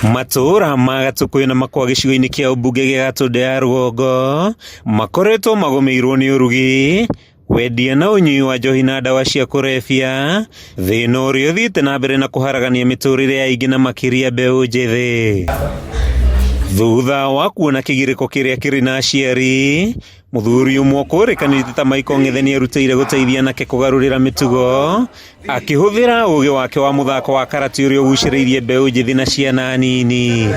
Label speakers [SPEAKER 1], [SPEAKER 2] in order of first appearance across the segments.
[SPEAKER 1] Matũũra ma Gatũkũyũ na Makwa gĩcigo-inĩ kĩa ũmbunge gĩa Gatũndũ ya rũgongo makoretwo magũmĩirwo nĩ ũrugi, wendia na ũnyui wa njohi na ndawa cia kũrebia, thĩna ũrĩa ũthiĩte na mbere na kũharagania mĩtũrĩre ya aingĩ na makĩria mbeũ njĩthĩ. Thutha wa kuona kĩgirĩko kĩrĩa kĩrĩ na aciari, mũthuri ũmwe ũkũrĩkanĩte ta Michael Ng'ethe nĩerutĩire gũteithia anake kũgarũrĩra mĩtugo akĩhũthĩra ũgĩ wake wa mũthako wa karati ũrĩa ũgucĩrĩirie mbeũ njĩthĩ na ciana nini.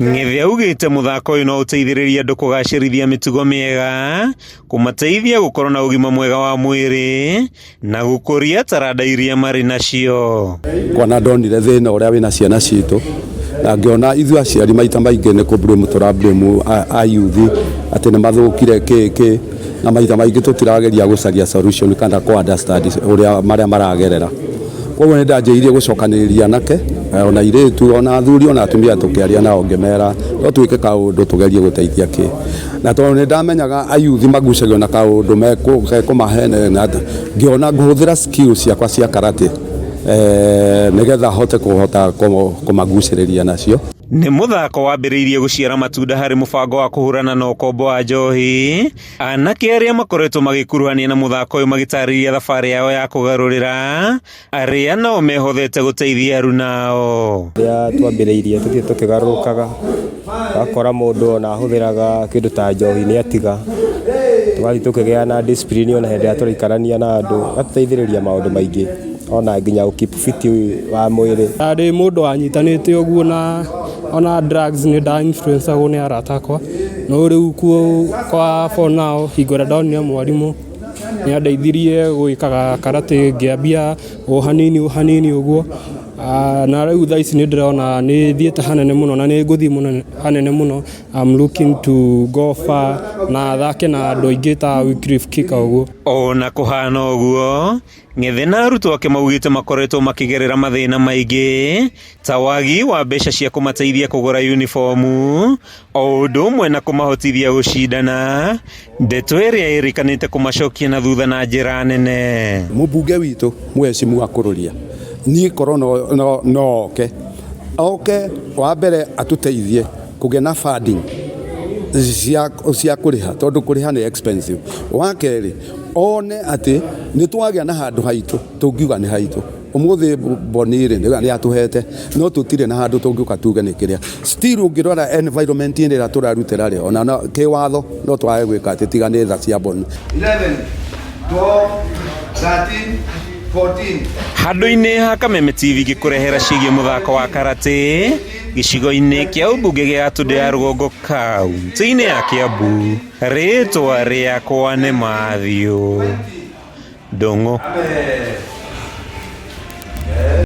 [SPEAKER 1] Ng'ethe augĩte mũthako ũyũ no ũteithĩrĩrie andũ kũgacĩrithia mĩtugo mĩega, kũmateithia gũkorwo na ũgima mwega wa mwĩrĩ na gũkũria taranda iria marĩ nacio.
[SPEAKER 2] Kwana ndonire thĩna ũrĩa wĩna ciana citũ na ngĩona ithuĩ aciari maita maingĩ nĩ kũ blame tũra blame a youth atĩ nĩ mathũkire kĩ kĩ na maita maingĩ tũtirageria gũcaria solution kana kũ understand ũrĩa marĩa maragerera. Koguo nĩ ndanjĩrĩirie gũcokanĩrĩria anake ona airĩtu ona athuri ona atumia tũkĩaria nao ngĩmera no twĩke kaũndũ tũgerie gũteithia kĩ. Na tondũ nĩ ndamenyaga ayuthi magucagio na kaũndũ gekũmahe ngĩona ngũhũthĩra skills ciakwa cia karate nĩgetha hote kũhota kũmagucĩrĩria nacio.
[SPEAKER 1] Nĩ mũthako wambĩrĩirie gũciara matunda harĩ mũbango wa kũhũrana na ũkombo wa njohi. Anake arĩa makoretwo magĩkuruhania na mũthako ũyũ magĩtarĩria thabarĩ yao ya kũgarũrĩra, arĩa nao mehothete gũteithia arunao.
[SPEAKER 3] Rĩrĩa twambĩrĩirie tũthiĩ tũkĩgarũrũkaga, ũgakora mũndũ ona ahũthĩraga kĩndũ ta njohi nĩ atiga, tũgathiĩ tũkĩgĩaga na discipline ona hĩndĩ ĩrĩa tũraikarania na andũ, ĩgatũteithĩrĩria maũndũ maingĩ ona nginya gũ keep fit wa mwĩrĩ.
[SPEAKER 4] Ndarĩ mũndũ wanyitanĩte ũguo na ona drugs nĩ nda influence agwo nĩ arata akwa, no rĩu kwa for now hingo ĩrĩa ndonire mwarimũ nĩ andeithirie gwĩkaga karate ngĩambia o hanini o hanini ũguo, na rĩu thaa ici nĩ ndĩrona nĩ thiĩte hanene mũno na nĩ ngũthiĩ mũno hanene mũno. I'm looking to go far na thake na andũ aingĩ ta Wycliffe Kika ũguo.
[SPEAKER 1] Ona kũhana ũguo, Ng'ethe na arutwo ake maugĩte makoretwo makĩgerera mathĩna maingĩ ta wagi wa mbeca cia kũmateithia kũgũra unibomu o ũndũ ũmwe na kũmahotithia gũcindana, ndeto ĩrĩa ĩrĩkanĩte kũmacokia na thutha na njĩra nene.
[SPEAKER 2] Mũmbunge witũ mũheshimu Akũrũria niĩ korwo no oke oke wa mbere atũteithie kũgĩa na funding cia kũrĩha tondũ kũrĩha nĩ expensive. Wa kerĩ one atĩ nĩ twagĩa na handũ haitũ tũngiuga nĩ haitũ. Ũmũthĩ Boni rĩ nĩ atũhete no tũtirĩ na handũ tũngĩũka tuge nĩ kĩrĩa. Still ũngĩrora environment ĩrĩa tũrarutĩra rĩ ona kĩwatho no twage gwĩka atĩ tiga nĩ tha cia Boni.
[SPEAKER 5] 11, 12, 13, 14.
[SPEAKER 1] Handũ-inĩ ha Kameme TV gĩkũrehera ciĩgiĩ mũthako wa karate gĩcigo-inĩ kĩa ũmbunge gĩa Gatũndũ ya rũgongo kaunti-inĩ ya Kiambu. Rĩtwa rĩakwa nĩ Matthew Ndung'u.